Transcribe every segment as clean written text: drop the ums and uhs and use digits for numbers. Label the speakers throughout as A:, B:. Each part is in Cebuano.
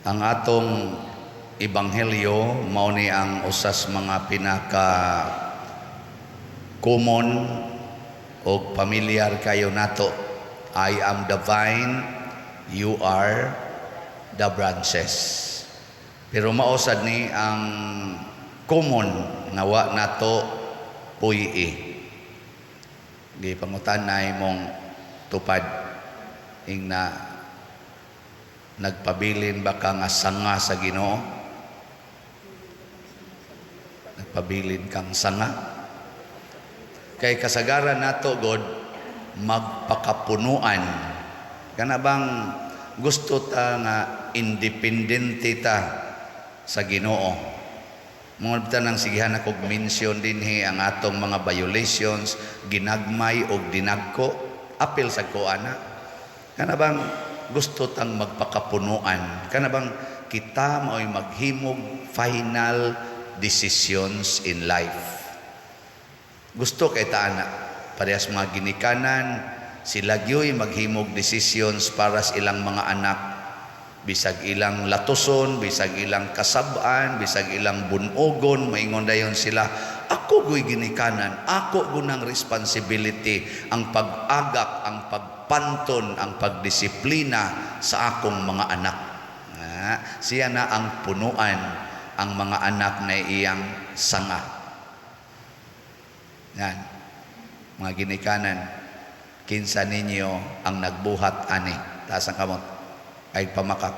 A: Ang atong ebanghelyo mao ni ang usas mga pinaka common o pamilyar kayo nato. "I am the vine, you are the branches." Pero mao sad ni ang common nga wa nato puy-i. Gipangutan na imong tupad ingna, nagpabilin ba ka nga sanga sa Ginoo? Nagpabilin kang sanga? Kay kasagaran nato god magpakapunuan. Kana bang gusto ta nga independente ta sa Ginoo. Mga bitaw nang sigihan ako mention dinhi ang atong mga violations, ginagmay og dinagko, apil sa ko ana. Kana bang gusto tang magpakapunuan? Kana bang kita mao'y maghimog final decisions in life? Gusto kay ta ana. Parehas mga ginikanan, sila gyoy maghimog decisions para sa ilang mga anak, bisag ilang latuson, bisag ilang kasab-an, bisag ilang bunogon, maingon dayon sila, "Ako guy ginikanan, ako gunang responsibility ang pag-agak, ang pagpanton, ang pagdisiplina sa akong mga anak." Ah, siya na ang punuan, ang mga anak na iyang sanga. Yan. Mga ginikanan, kinsa ninyo ang nagbuhat ani? Taas ang kamot. Ay pamakak.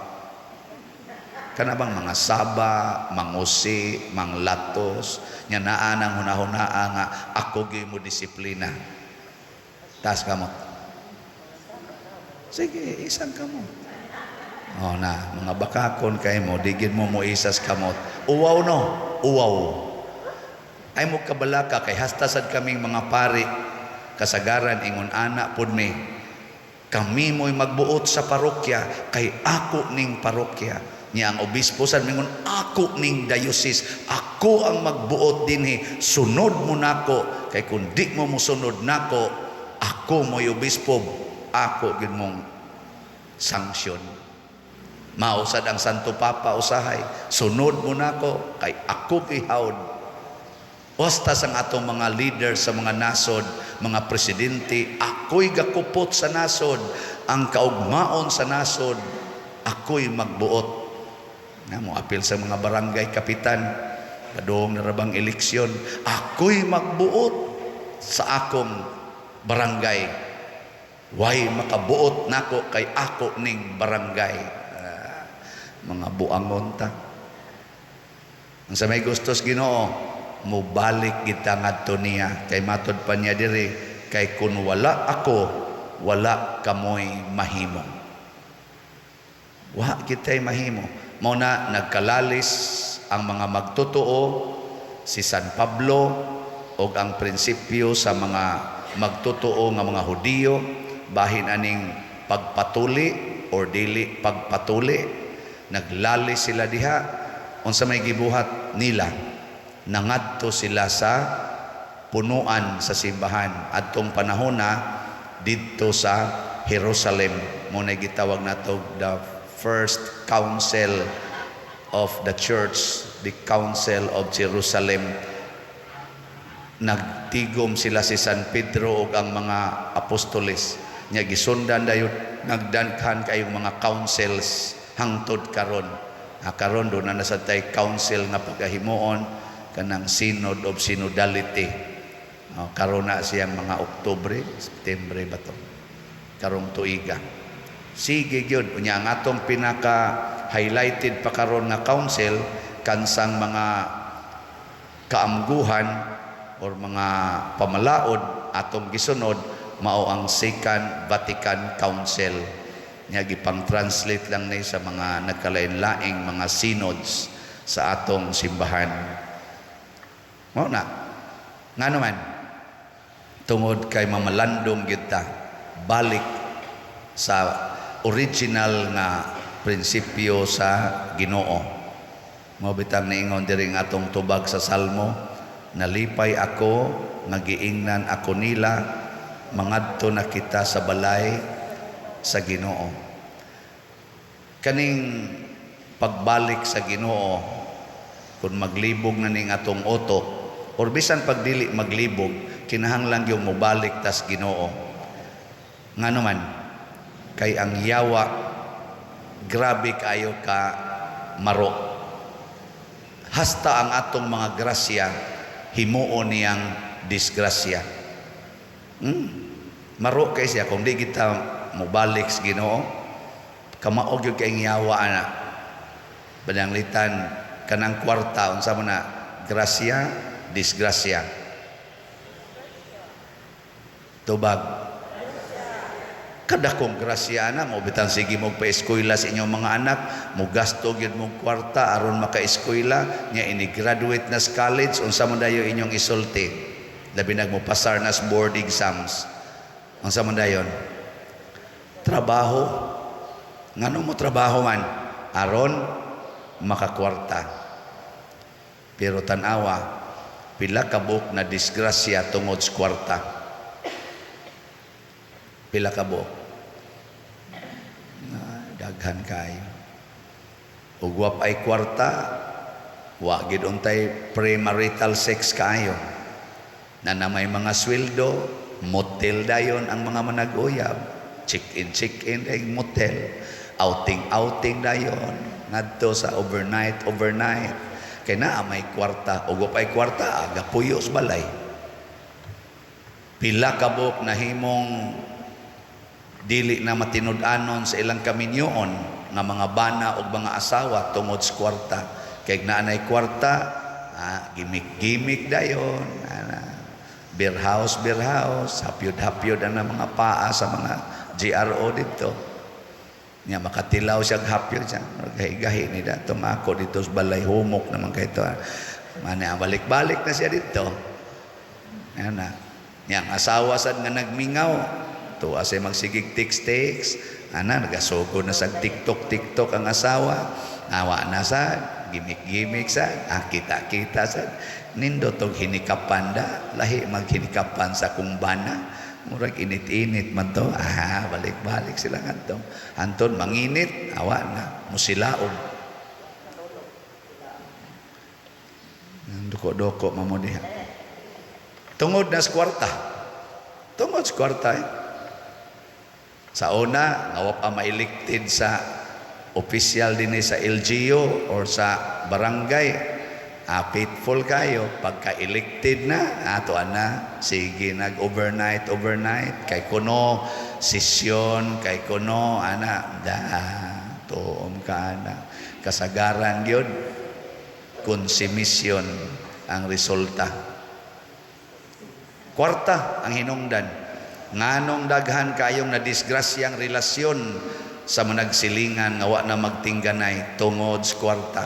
A: Kana bang mga saba, mangusi, manglatos, nya naa nang hunahunaa nga ako gyud mo disiplina. Taas kamot. Sige, isang kamot. Oh na, mga bakakon kay mo, di gid mo mo isas kamot. Uwaw no, uwaw. Ay mo kabalaka kay hasta sad kaming mga pari kasagaran ingon ana pud mi. Kami mo'y magbuot sa parokya kay ako ning parokya. Niya ang obispo sad mingon, "Ako ning diocese, ako ang magbuot dinhi, sunod mo nako kay kung di mo mosunod nako, ako mo'y obispo, ako gid mong sanction." Mao sad ang Santo Papa usahay, "Sunod mo nako kay ako gihawd." Basta sa atong mga leader sa mga nasod, mga presidente, "Ako'y gakupot sa nasod, ang kaugmaon sa nasod, ako'y magbuot." Na mo apil sa mga barangay kapitan, padung na rabang eleksyon, "Ako'y magbuot sa akong barangay. Way makabuot nako kay ako ning barangay." Ah, mga buangon ta. Ang sa may gustos Ginoo, mubalik kita ngadto niya kay matod pa niya diri, kay kun wala ako, wala kamoy mahimo. Wa kitay mahimo. Mao na nagkalalis ang mga magtotoo, si San Pablo og ang prinsipyo sa mga magtotoo nga mga Hudiyo bahin aning pagpatuli or dili pagpatuli. Naglalis sila diha. Unsa may gibuhat nila? Nangadto sila sa punuan sa simbahan adtong panahon na didto sa Jerusalem. Mo na gitawag nato the first council of the church, the Council of Jerusalem. Nagtigom sila, si San Pedro ug ang mga apostoles. Nya gisundan dayon, nagdaghan kayong mga councils hangtod karon. Ah, karon do na nasa tay council nga pagahimuon, kanang Synod of Synodality. Oh, karon na siyang mga Oktubre, September ba to? Karong tuiga. Sige gyud. Unya ang atong pinaka highlighted pa karon nga council, kansang mga kaamguhan or mga pamalaod atong gisunod, mao ang Second Vatican Council. Nya gipang-translate lang ni sa mga nagkalain-laing mga synods sa atong simbahan. Mao na. Ngano man? Tungod kay mamalandong gyud ta balik sa original nga prinsipyo sa Ginoo. Mao bitang niingon diri ang atong tubag sa Salmo, "Nalipay ako nga giingnan ako nila, mangadto na kita sa balay sa Ginoo." Kaning Pagbalik sa Ginoo, kung maglibog na ning atong utok or bisan pag dili maglibog, kinahanglan yung mobalik tas Ginoo. Ngano man? Kay ang yawa, grabe kayo ka maro. Hasta ang atong mga grasya, himuon niyang disgrasya. Maro kay siya. Kung di kita mobalik sa Ginoo, kamaog gyud kay yawa ana. Pananglitan kanang kwarta, unsa man na? Grasya, disgrasya? Tubag. Kadakong grasya na mo bitan sige mo pa-eskwela sa inyong mga anak, mo gasto gyud mo kwarta aron maka-eskwela nya. Ini graduate na sa college, unsa man dayo inyong isulti? Labi nag mo pasar na sa board exams, unsa man dayon? Trabaho. Ngano mo trabaho man? Aron makakwarta. Pero tanawa pila ka buok na disgrasya tungod sa kwarta. Pila ka buok na? Daghan kayo. Ug wa ay kwarta, wa gid untay premarital sex kaayo na na may mga sweldo, motel dayon ang mga manag-uyab, check in, check in ay motel, outing, outing dayon ngadto sa overnight, overnight, kay naa may kwarta. Ug wa ay kwarta, aga puyo sa balay. Pila ka buok nahimong dili na matinud-anon sa ilang kaminyoon nga mga bana o mga asawa tungod sa kwarta. Kay naanay kwarta, gimmick-gimmick dayon ana, beer house, beer house, hapyod-hapyod ang mga paa sa mga GRO dito nya. Makatilaw siya, hapyod siya, gahi-gahi ni dato ako dito sa balay, humok naman kay to mani. Balik-balik na siya dito ana. Nya ang asawa sad nga nagmingaw, tuwa siya magsigig text-text ana, nagasugod na sa TikTok, TikTok ang asawa. Awa na sa gimmick-gimmick sa kita-kita sa nindot og hinikapan da, lahi maghinikapan sa kung bana, murag init-init man to. Balik-balik sila ngadto. Anton manginit, awa na musilaob. Doko-doko mamo diha tungod na sa kwarta, tungod sa kwarta eh. Sa una nga wa pa ma-elected sa official dinhi sa LGU or sa barangay, faithful kayo. Pagka-elected na, ato ana, sige nag overnight, overnight, kay kuno sesyon, kay kuno ana da, tuom ka ana. Kasagaran gyud, konsumisyon ang resulta. Kwarta ang hinungdan. Nganong daghan kayong nadisgrasyang relasyon sa managsilingan nga wa na magtingganay? Tungod sa kwarta.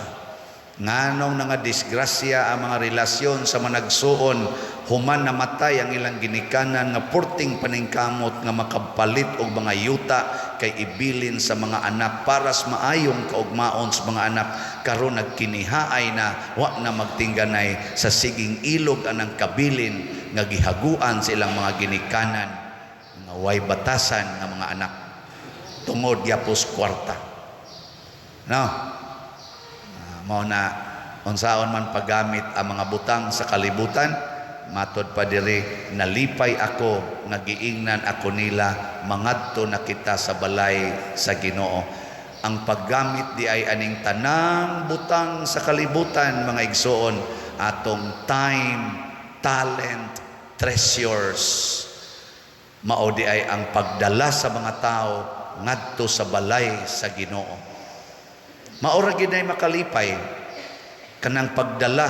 A: Nganong nga disgrasya ang mga relasyon sa managsuon human namatay ang ilang ginikanan nga purting paningkamot nga makapalit og mga yuta kay ibilin sa mga anak para sa maayong kaugmaon sa mga anak? Karon nagkinihaay na, wa na magtingganay sa siging ilog anang kabilin nga gihaguan sa ilang mga ginikanan nga way batasan nga mga anak tungod gyapos kwarta, no? Mao na, unsaon man paggamit ang mga butang sa kalibutan, matod pa diri, nalipay ako nga giingnan ako nila, mangadto na kita sa balay sa Ginoo. Ang paggamit di ay aning tanang butang sa kalibutan, mga igsoon, atong time, talent, treasures, mao di ay ang pagdala sa mga tao ngadto sa balay sa Ginoo. Maura gid ay makalipay kanang pagdala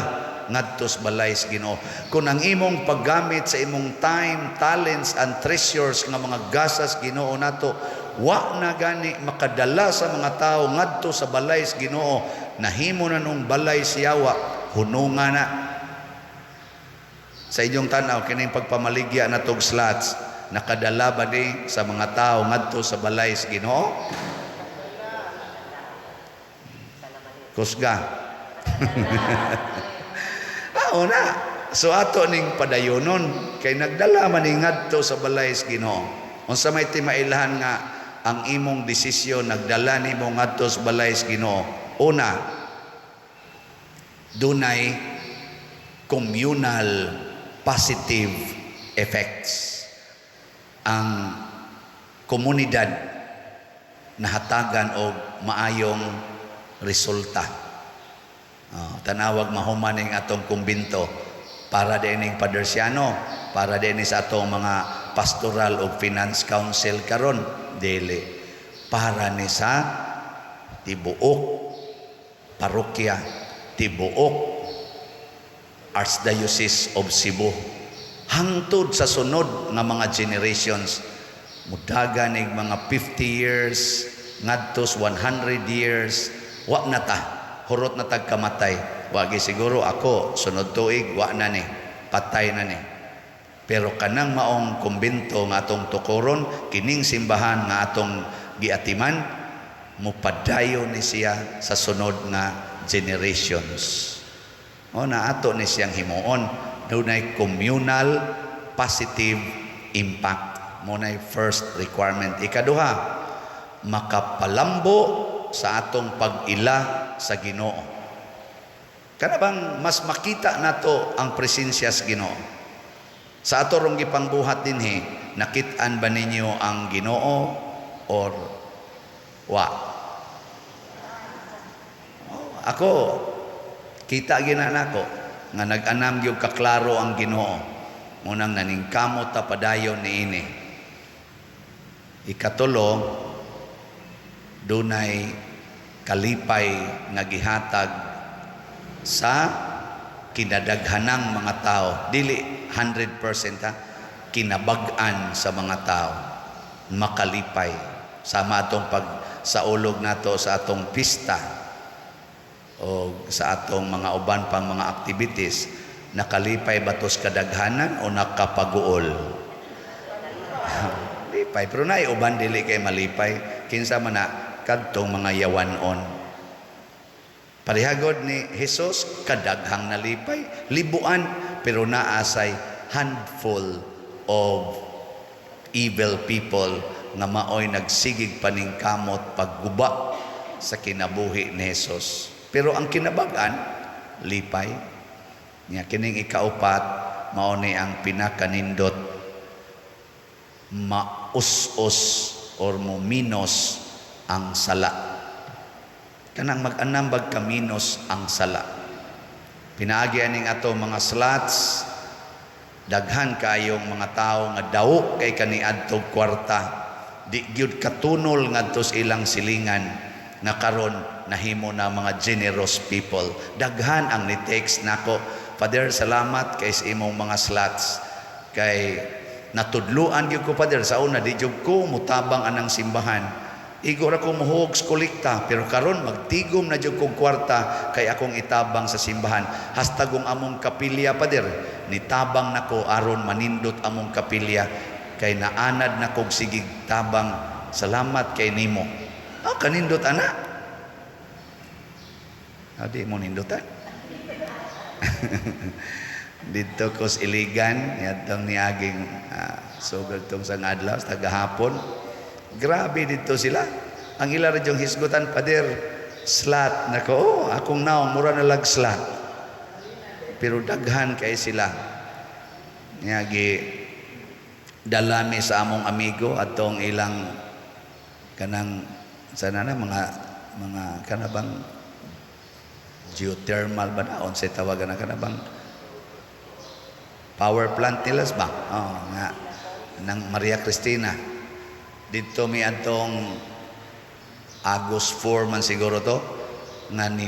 A: ngadto sa balay sa Ginoo. Kung ang imong paggamit sa imong time, talents and treasures nga mga gasas Ginoo nato wa na gani makadala sa mga tao ngadto sa balay sa Ginoo, nahimo na nung balay siyawa, hununga na. Sa inyong tanaw, kining pagpamaligya na tog slots, nakadala ba ni sa mga tao ngadto sa balay sa Ginoo? Kusga. Na. So ato ning padayonon kay nagdala man ni ngadto sa balay sa Ginoo. Unsa may timailahan nga ang imong desisyon nagdala nimo ngadto sa balay sa Ginoo? Una, dunay communal positive effects. Ang komunidad nahatagan og maayong resulta. Oh, tanawag mahuman ning atong kumbinto, para dining Padersiano, para din sa atong mga pastoral o finance council karon? Dili, para ni sa tibuok parokya, tibuok Archdiocese of Cebu, hangtod sa sunod nga mga generations, mudagan nig mga 50 years ngadto 100 years. Wa na ta, hurot na tag kamatay. Wagi siguro ako sunod tuig, wa na ni, patay na ni. Pero kanang maong kumbento nga atong tukuron, kining simbahan nga atong giatiman, mupadayon ni siya sa sunod nga generations. O na ato ni siyang himuon, dunay communal positive impact. Mao nay first requirement. Ikaduha, makapalambo sa atong pag-ila sa Ginoo. Kana bang mas makita nato ang presensya sa Ginoo? Sa ato rong gipangbuhat dinhi, nakit-an ba ninyo ang Ginoo or wa? Oh, ako kita gina nako nga nag-anam gyud kaklaro ang Ginoo. Munang naningkamot ta padayon niini. Ikatulo, dunay kalipay nga gihatag sa kinadaghanang mga tao. Dili 100% ha, kinabag-an sa mga tao makalipay sama atong pag saulog nato sa atong pista o sa atong mga uban pang mga activities. Nakalipay ba to's kadaghanan o nakapaguol? Lipay, pero naay uban dili kay malipay. Kinsa man na? Kadtong mga yawanon. Parehagod ni Jesus, kadaghang nalipay, libuan, pero naasay handful of evil people nga maoy nagsigig paningkamot pagguba sa kinabuhi ni Jesus. Pero ang kinabag-an, lipay. Nya kining ikaupat, mao ni ang pinakanindot: maus-us or muminos ang sala. Kanang mag-anam bag kaminos ang sala. Pinaagi aning ato mga slots, daghan kayong mga tao nga daw kay kaniadtog kwarta. Di gyud katunol ngadto sa ilang silingan nga karon nahimo na mga generous people. Daghan ang ni-text nako, "Father, salamat kay sa imong mga slots. Kay natudluan gyud ko, Father, sa una di gyud ko mutabang anang simbahan. Igo ra ko muhuog sa kolekta, pero karon magtigom na jud kog kwarta kay akong itabang sa simbahan. Hastag among kapilya, Pader, nitabang nako aron manindot among kapilya kay naanad na kog sigig tabang. Salamat kay nimo." Ah, kanindot ana. Ah, di mo nindutan. Dito ko sa Iligan, yatong niaging sugod tong sa adlaw, sa tagahapon. Grabe dito sila. Ang ila ra yung hisgutan, "Pader, slot." Nako, oh, akong naong mura na lag slot. Pero daghan kay sila. Niagi dalami sa among amigo atong ilang kanang sana na mga kanabang geothermal ba na, unsay tawagan na, kanabang power plant nila ba? Oh, nga ng Maria Cristina. Dito mi atong August 4 man siguro to nga ni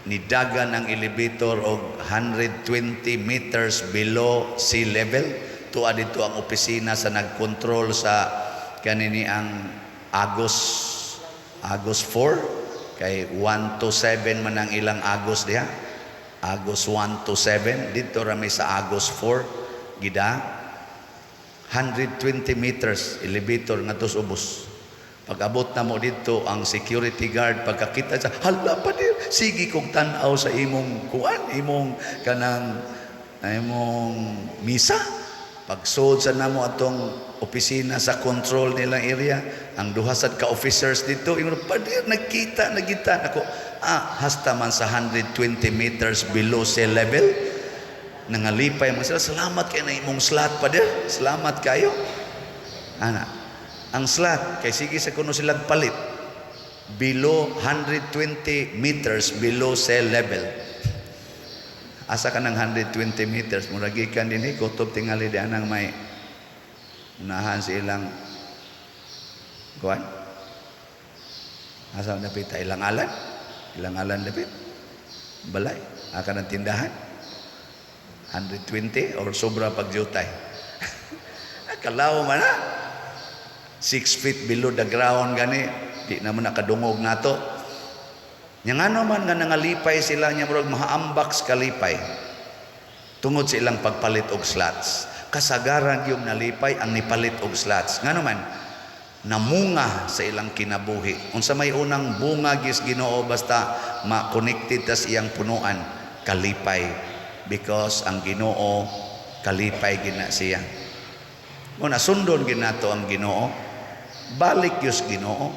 A: nidagan ang elevator og 120 meters below sea level. Tuwa dito ang opisina sa nagkontrol sa kanini ang August 4, kay 1 to 7 man ang ilang August diha, August 1 to 7. Dito rami sa August 4 gida, 120 meters elevator ngadto sa ubos. Pag abot na mo dito, ang security guard pagkakita sa, "Hala pa dir, sige kog tan-aw sa imong kuan, imong kanang imong misa." Pagsud sa namo atong opisina sa control nilang area, ang duha sad ka officers dito, ingon, "Pader, nagkita na kita." Ako, "Ah, hasta man sa 120 meters below sea level." Nangalipay man sila, "Salamat kay na imong slot, pader. Salamat kayo." Ana, ang slot, kay sige sa kuno silang palit. Below 120 meters below sea level. Asa ka ng 120 meters? Murag gikan dinhi, kutob tingali di anang may unahan sa ilang kuan. Asa dapit ilang alan? Ilang alan dapit? Balay. Aka ng tindahan? 120 or sobra pag jutay. Kalaw man na. 6 feet below the ground gani. Di naman nakadungog nato. Nya ngano man nga nangalipay sila nya murag mahaambak sa kalipay tungod sa ilang pagpalit og slots? Kasagaran yung nalipay ang nipalit og slots. Ngano man namunga sa ilang kinabuhi. Unsa may unang bunga gis Ginoo basta ma-connected tas iyang punuan? Kalipay, because ang Ginoo kalipay gina siya. Una sundon ginato ang Ginoo, balik yus Ginoo.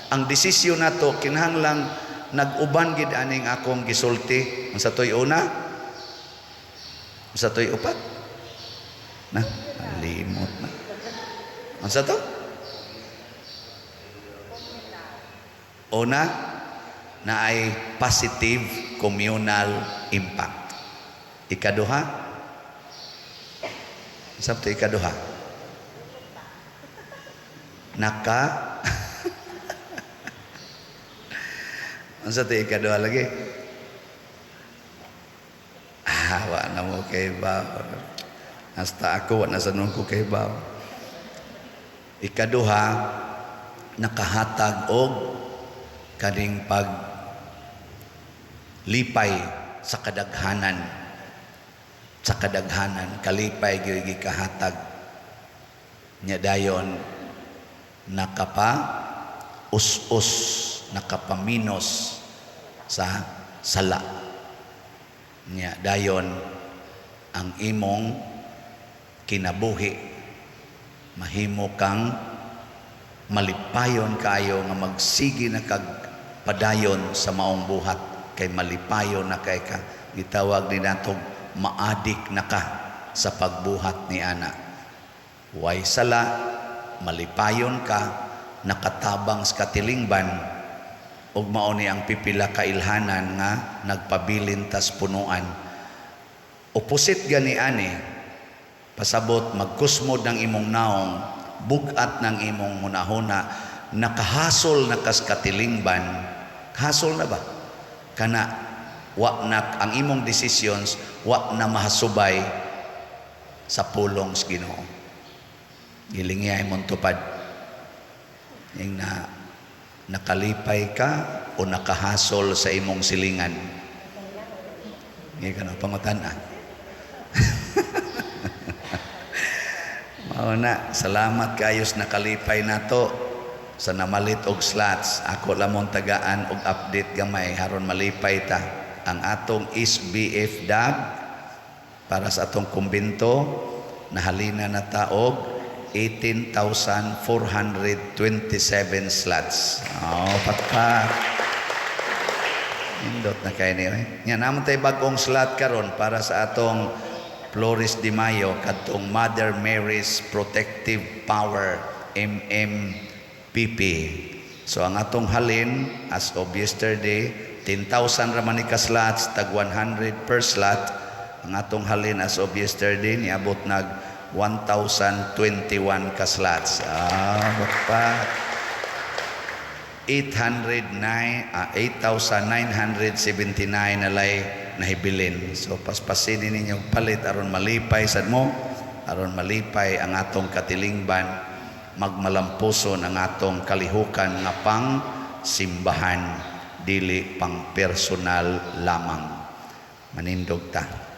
A: Ang desisyon nato kinahanglang nag-uban gid aning akong gisulti. Unsa toy una? Unsa toy upat? Na, limot na. Unsa to? Una, na ay positive communal impact. Ikaduha, unsa to ikaduha? Naka Unsa to ikaduha lagi? Ah, wa na mo kay ba. Hasta ako wa na sa ko kay ba. Ikaduha, nakahatag og kaning pag lipay sa kadaghanan, sa kadaghanan kalipay gyud gikahatag nya. Dayon nakapa us-us, nakapaminos sa sala nya. Dayon ang imong kinabuhi mahimo kang malipayon kaayo nga magsige na kag padayon sa maong buhat kay malipayon na kay ka. Gitawag ni natong maadik na ka sa pagbuhat ni ana. Way sala, malipayon ka, nakatabang sa katilingban, ug mao ni ang pipila ka ilhanan nga nagpabilin tas punuan. Opposite gani ani, pasabot magkusmod ng imong naong, bugat ng imong hunahuna, nakahasol na kas katilingban, hasol na ba? Kana wa na ang imong decisions, wa na mahasubay sa pulong sa Ginoo. Gilingiyay mong tupad. Yung na nakalipay ka o nakahasol sa imong silingan. Hindi ka na pangutan ah. Mao na, salamat kayos nakalipay nato sa namalit og slots. Ako lamon tagaan og update gamay haron malipay ta. Ang atong SBF DAG para sa atong kumbento nahalina na ta og 18,427 slots. Oh, patpat. Indot na kay ni. Eh. Nya naman tay bag-ong slot karon para sa atong Flores de Mayo kadtong Mother Mary's Protective Power MMPP. So ang atong halin as of yesterday, 10,000 ra man ni ka slots, tag 100 per slot. Ang atong halin as of yesterday niabot nag 1,021 ka slots. Ah, pa 809 8,979 na lay nahibilin. So paspasinin ninyo palit aron malipay sad mo, aron malipay ang atong katilingban, magmalampuson ang atong kalihukan nga pang simbahan, dili pang personal lamang. Manindog ta.